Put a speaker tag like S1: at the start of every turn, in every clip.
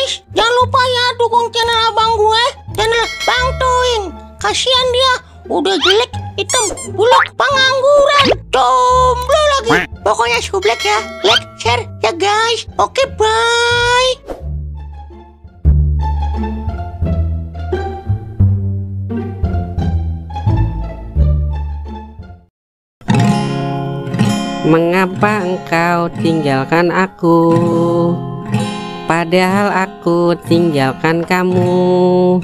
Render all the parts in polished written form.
S1: guys, jangan lupa ya dukung channel abang gue, channel Bang Toing. Kasihan dia, udah jelek, hitam, buluk, pengangguran, jomblo lagi. Pokoknya sublek ya, like, share ya guys. Oke, bye.
S2: Mengapa engkau tinggalkan aku, padahal aku tinggalkan kamu?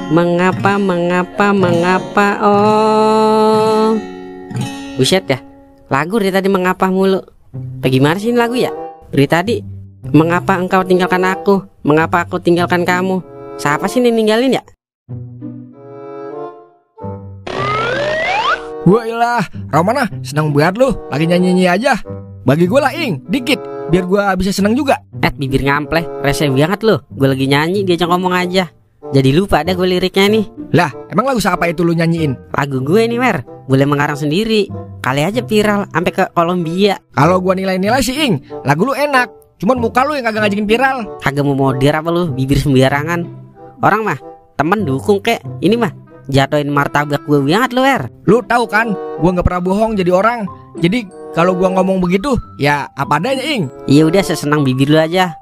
S2: Mengapa oh. Buset ya, lagu dari tadi mengapa mulu. Bagaimana sih ini lagu ya? Dari tadi mengapa engkau tinggalkan aku, mengapa aku tinggalkan kamu. Siapa sih ini ninggalin ya?
S3: Wailah, Romana senang banget lu, lagi nyanyi-nyanyi aja. Bagi gue lah Ing, dikit, biar gue bisa senang juga.
S2: Bibir ngampleh, rese banget lu. Gue lagi nyanyi, diajak ngomong aja. Jadi lupa ada gue liriknya nih.
S3: Lah, emang lagu siapa itu lu nyanyiin?
S2: Lagu gue nih Wer, boleh mengarang sendiri. Kali aja viral, sampai ke Kolombia.
S3: Kalau gue nilai-nilai sih Ing, lagu lu enak, cuman muka lu yang kagak ngajakin viral.
S2: Kagak mau moder apa lu, bibir sembarangan. Orang mah, temen dukung kek, ini mah jatuhin martabak gue banget lu Wer.
S3: Lu tahu kan, gue nggak pernah bohong jadi orang. Jadi kalau gue ngomong begitu, ya apa adanya Ing.
S2: Iya udah, sesenang bibir lu aja.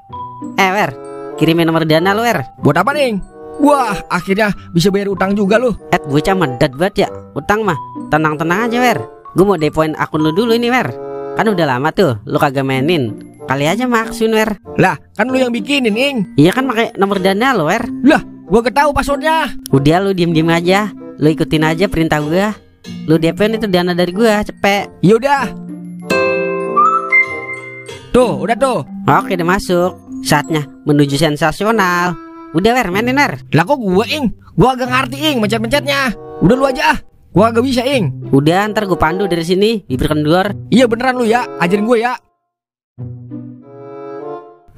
S2: Wer, kirimin nomor Dana lu Wer.
S3: Buat apa Ing? Wah, akhirnya bisa bayar utang juga lu.
S2: Bocah medat banget ya. Utang mah, tenang-tenang aja Wer. Gue mau depoin akun lu dulu ini Wer. Kan udah lama tuh, lu kagak mainin. Kali aja maksun Wer.
S3: Lah, kan lu yang bikinin Ing.
S2: Iya kan pakai nomor Dana lu Wer.
S3: Lah, gua gak tahu passwordnya.
S2: Udah lu diem-diem aja, lu ikutin aja perintah gua. Lu DP itu dana dari gua, cepet.
S3: Yaudah. Tuh, udah tuh.
S2: Oke, udah masuk. Saatnya menuju sensasional. Udah Wer, mainin Wer.
S3: Lah kok gua Ing? Gua agak ngerti Ing mencet-mencetnya. Udah lu aja ah. Gua agak bisa Ing.
S2: Udah, ntar gua pandu dari sini, bibir kendor.
S3: Iya beneran lu ya, ajarin gua ya.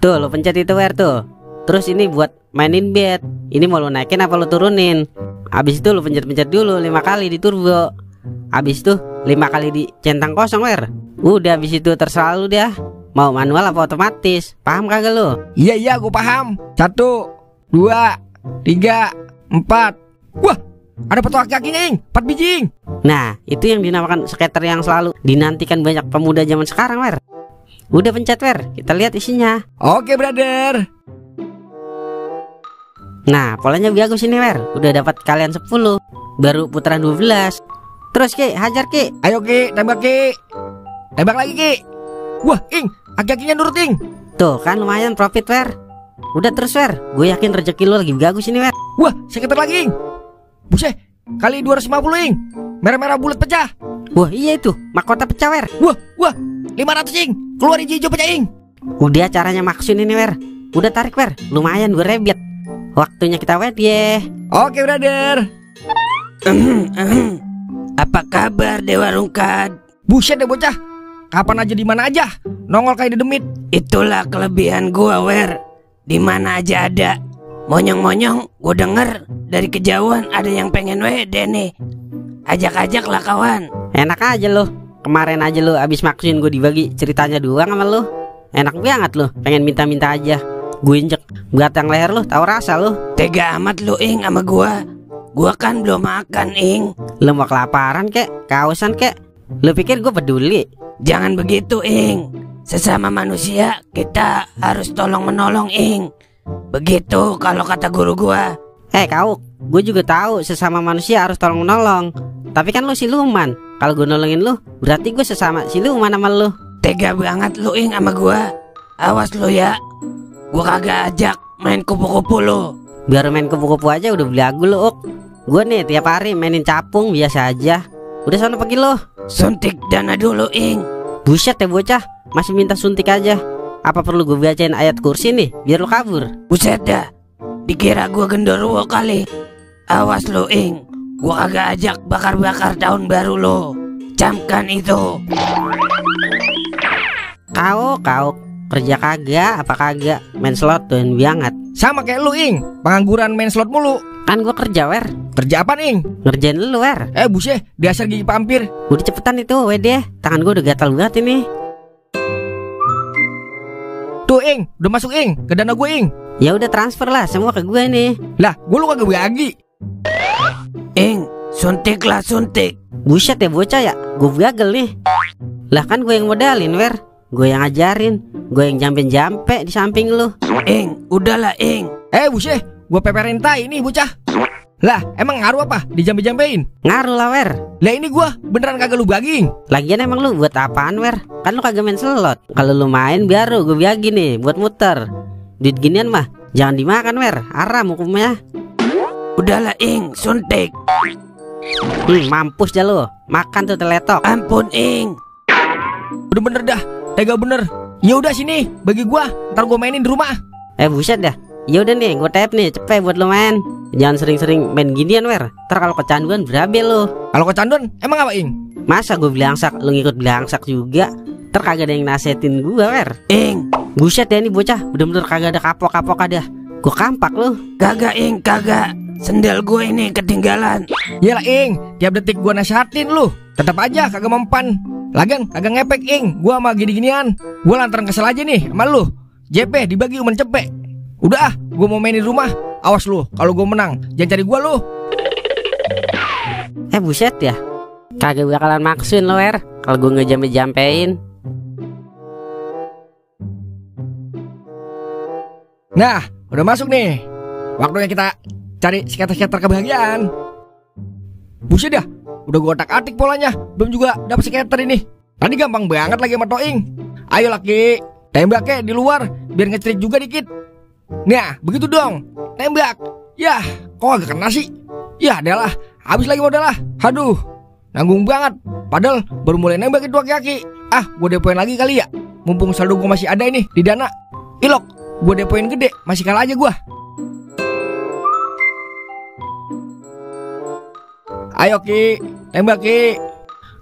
S2: Tuh, lu pencet itu Wer tuh. Terus ini buat mainin bet. Ini mau lu naikin apa lu turunin? Abis itu lu pencet-pencet dulu 5 kali di turbo. Abis itu 5 kali di centang kosong Wer. Udah, abis itu terserah lu dah. Mau manual apa otomatis? Paham kagak lu?
S3: Iya gua paham. 1, 2, 3, 4. Wah, ada foto aki-akinya Ing, 4 biji Ing.
S2: Nah, itu yang dinamakan skater yang selalu dinantikan banyak pemuda zaman sekarang Wer. Udah pencet Wer, kita lihat isinya.
S3: Oke brother.
S2: Nah, polanya bagus ini Wer. Udah dapat kalian 10. Baru putaran 12. Terus Ki, hajar Ki.
S3: Ayo Ki, tembak Ki. Tembak lagi Ki. Wah Ing, aki-akinya nurut Ing.
S2: Tuh kan lumayan profit Wer. Udah terus Wer, gue yakin rezeki lu lagi bagus ini Wer.
S3: Wah, sekitar lagi Ing. Buset, kali 250 Ing. Merah-merah bulat pecah.
S2: Wah iya itu, mahkota pecah Wer.
S3: Wah, 500 Ing. Keluar hijau pecah Ing.
S2: Udah caranya maksun ini Wer. Udah tarik Wer, lumayan gue rebet. Waktunya kita wed ye.
S3: Oke brother.
S2: Apa kabar Dewa Rungkat?
S3: Buset deh bocah, kapan aja di mana aja nongol kayak dedemit.
S2: Itulah kelebihan gua Wer. Di mana aja ada. Monyong-monyong gua denger dari kejauhan ada yang pengen wede nih. Ajak-ajak lah kawan. Enak aja lo. Kemarin aja lo abis maksuin gua dibagi ceritanya doang sama lo. Enak banget lo, pengen minta-minta aja. Gue injek batang leher lu, tahu rasa lu. Tega amat lu Ing sama gua. Gua kan belum makan Ing. Lu mau kelaparan kek, kausan kek. Lu pikir gua peduli? Jangan begitu Ing. Sesama manusia kita harus tolong menolong Ing. Begitu kalau kata guru gua. Kau, gue juga tahu sesama manusia harus tolong menolong. Tapi kan lu siluman. Kalau gue nolongin lu, berarti gue sesama siluman sama lu. Tega banget lu Ing sama gua. Awas lu ya. Gua kagak ajak main kupu-kupu lo. Biar main kupu-kupu aja udah belagu lo Uk. Gua nih tiap hari mainin capung biasa aja. Udah sana pergi lo. Suntik dana dulu Ing. Buset ya bocah, masih minta suntik aja. Apa perlu gue bacain ayat kursi nih biar lo kabur? Buset dah, dikira gua genderuwo kali. Awas lo Ing, gua kagak ajak bakar-bakar tahun baru lo. Camkan itu. Kau kerja kagak apa kagak main slot tuh banget.
S3: Sama kayak lu Ing, pengangguran main slot mulu.
S2: Kan gua kerja Wer.
S3: Kerja apa Ing?
S2: Ngerjain lu Wer.
S3: Buset, dasar gigi pampir.
S2: Udah cepetan itu wede. Tangan gua udah gatal banget ini.
S3: Tuh Ing, udah masuk Ing, ke dana gue Ing.
S2: Ya udah transfer lah semua ke gue nih.
S3: Lah, gue lu kagak bagi.
S2: Ing, suntik lah suntik. Buset ya bocah ya, gue gagal nih. Lah kan gue yang modalin Wer, gue yang ngajarin, gue yang jampe-jampe di samping lu. Ing, udahlah Ing.
S3: Buset, gue peperin tai ini bocah. Lah, emang ngaruh apa? Dijampe-jampein?
S2: Ngaruh lah Wer.
S3: Lah ini gue beneran kagak lu bagi.
S2: Lagian emang lu buat apaan Wer? Kan lu kagak main slot. Kalau lu main biar gue bagi nih buat muter. Duit ginian mah jangan dimakan Wer, haram hukumnya. Udahlah Ing, suntik. Mampus dah lu, makan tuh teletok. Ampun Ing.
S3: Udah bener dah, tega bener. Ya udah sini, bagi gua, ntar gua mainin di rumah.
S2: Buset dah. Ya udah nih, gua tap nih, cepet buat lu main. Jangan sering-sering main ginian Wer. Ntar kalau kecanduan berabe lu.
S3: Kalau kecanduan, emang apa Ing?
S2: Masa gua belangsak, lu ngikut belangsak juga? Ntar kagak ada yang nasehatin gua Wer. Ing, buset ya ini bocah, bener-bener kagak ada kapok-kapok ada. Gua kampak lu. Kagak Ing, kagak. Sendal gue ini ketinggalan.
S3: Yalah Ing, tiap detik gua nasihatin lu, tetap aja kagak mempan. Lagian kagak ngepek Ing, gua sama gini-ginian. Gua lantaran kesel aja nih sama lu. JP dibagi umen cepek. Udah gua mau main di rumah. Awas lu, kalau gua menang jangan cari gua lu.
S2: Buset ya. Kagak bakalan maksuin lo Wer kalau gue ngejampe-jampein.
S3: Nah, udah masuk nih. Waktunya kita cari skater-skater kebahagiaan. Buset dah, udah gua otak-atik polanya, belum juga dapet skater ini. Tadi gampang banget lagi sama Toing. Ayo laki, tembaknya di luar biar ngecerit juga dikit. Nah, begitu dong, tembak. Yah, kok agak kena sih? Yah, adalah, habis lagi modal lah. Aduh, nanggung banget. Padahal baru mulai nembak itu aki-aki. Gue depoin lagi kali ya. Mumpung saldo gue masih ada ini di Dana. Ilok, gue depoin gede, masih kalah aja gue. Ayo Ki, tembak Ki.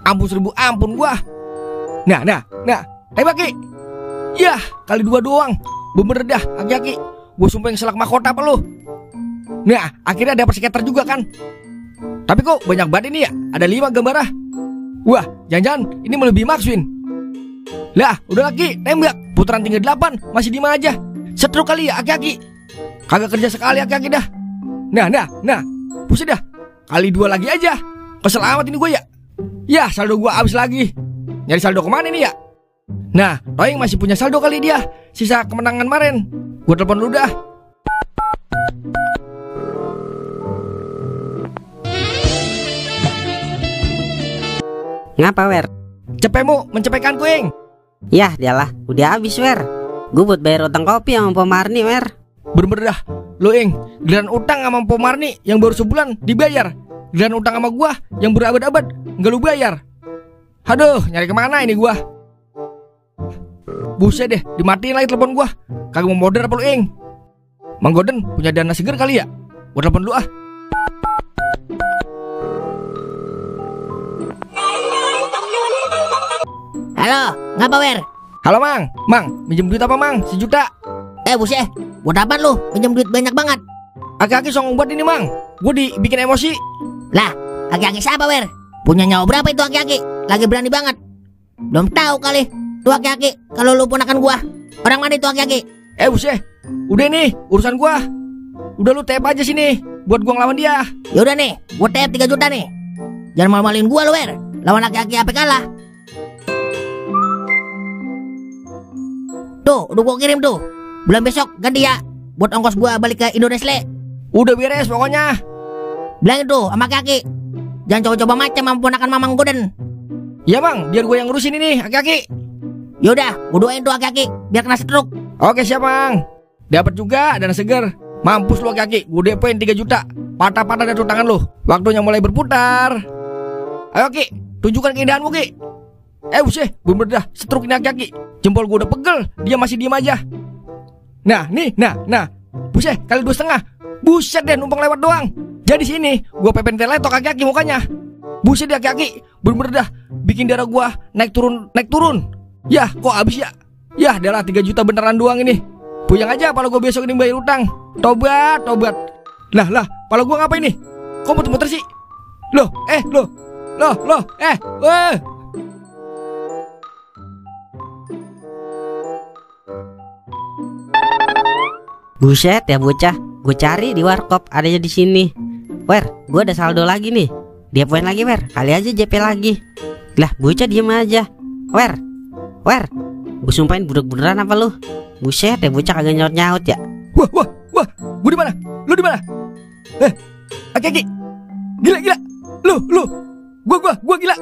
S3: Ampun 1000, ampun gua. Nah, tembak Ki. Yah, kali 2 doang. Bener dah, aki-aki. Gua sumpah yang selak mahkota apa lu. Nah, akhirnya dapat skater juga kan. Tapi kok banyak banget ini ya? Ada 5 gambarnya. Wah, jangan-jangan ini melebihi Maxwin. Lah, udah lagi, tembak. Putaran tinggal 8, masih di mana aja. Setruk kali ya, aki-aki. Kagak kerja sekali aki-aki dah. Nah. Buset dah. Kali 2 lagi aja. Kesel amat ini gue ya. Yah, saldo gue habis lagi. Nyari saldo kemana nih ya? Nah, Toing masih punya saldo kali dia. Sisa kemenangan kemarin. Gue telepon dulu dah.
S2: Ngapa Wer?
S3: Cepemu mencepekkan kuing.
S2: Yah, dialah, udah habis Wer. Gue buat bayar utang kopi sama Pomarni Wer.
S3: Bener-bener dah. Lo Ing, giliran utang sama Pomarni yang baru sebulan dibayar. Giliran utang sama gua yang berabad-abad nggak lu bayar. Aduh, nyari kemana ini gua? Buset deh, dimatiin lagi telepon gua. Kagak mau modern apa lu Ing? Mang Goden punya dana seger kali ya? Gua telepon dulu ah.
S1: Halo, ngapa Wer?
S3: Halo Mang, minjem duit apa Mang? 1 juta.
S1: Buset, buat apaan lu? Pinjam duit banyak banget.
S3: Aki-aki songong buat ini Mang. Gue dibikin emosi.
S1: Lah, aki-aki siapa Wer? Punya nyawa berapa itu aki-aki? Lagi berani banget. Belum tahu kali tuh aki-aki kalau lu ponakan gua. Orang mana itu aki-aki?
S3: Buset, udah nih urusan gua. Udah lu tap aja sini buat gua ngelawan dia.
S1: Yaudah nih, gua tap 3 juta nih. Jangan malu-maluin gua lu Wer. Lawan aki-aki apa kalah? Tuh, udah gua kirim tuh. Bulan besok ganti ya buat ongkos gua balik ke Indonesia.
S3: Udah beres pokoknya.
S1: Bilang itu sama kaki. Jangan coba-coba macam sama ponakan Mamang Goden.
S3: Ya Mang, biar gue yang ngurusin ini aki-aki.
S1: Yaudah, gua doain tuh aki-aki biar kena stroke.
S3: Oke siap Mang. Dapat juga dana seger. Mampus lu aki-aki, gue depoin 3 juta. Patah-patah dari tangan lu. Waktunya mulai berputar. Ayo Ki, tunjukkan keindahanmu Ki. Buset, bener dah stroke ini aki-aki. Jempol gue udah pegel, dia masih diem aja. Nah, nih, nah. Buset, kali 2,5. Buset deh, numpang lewat doang. Jadi sini, gua pepen teletok kaki-kaki mukanya. Buset deh kaki, bener-bener dah bikin darah gua naik turun. Yah, kok habis ya? Yah, adalah 3 juta beneran doang ini. Puyang aja kalau gua besok ini bayar utang. Tobat. Lah, pala gua ngapain nih? Kok muter-muter sih? Loh.
S2: Buset ya bocah, gue cari di warkop adanya di sini. Wer, gue ada saldo lagi nih. Dia poin lagi Wer, kali aja JP lagi. Lah bocah diem aja. Wer, gue sumpahin budek beneran apa lu? Buset ya bocah kagak nyaut ya.
S3: Wah, gue di mana? Lu di mana? Aki, gila, lu, gua gila,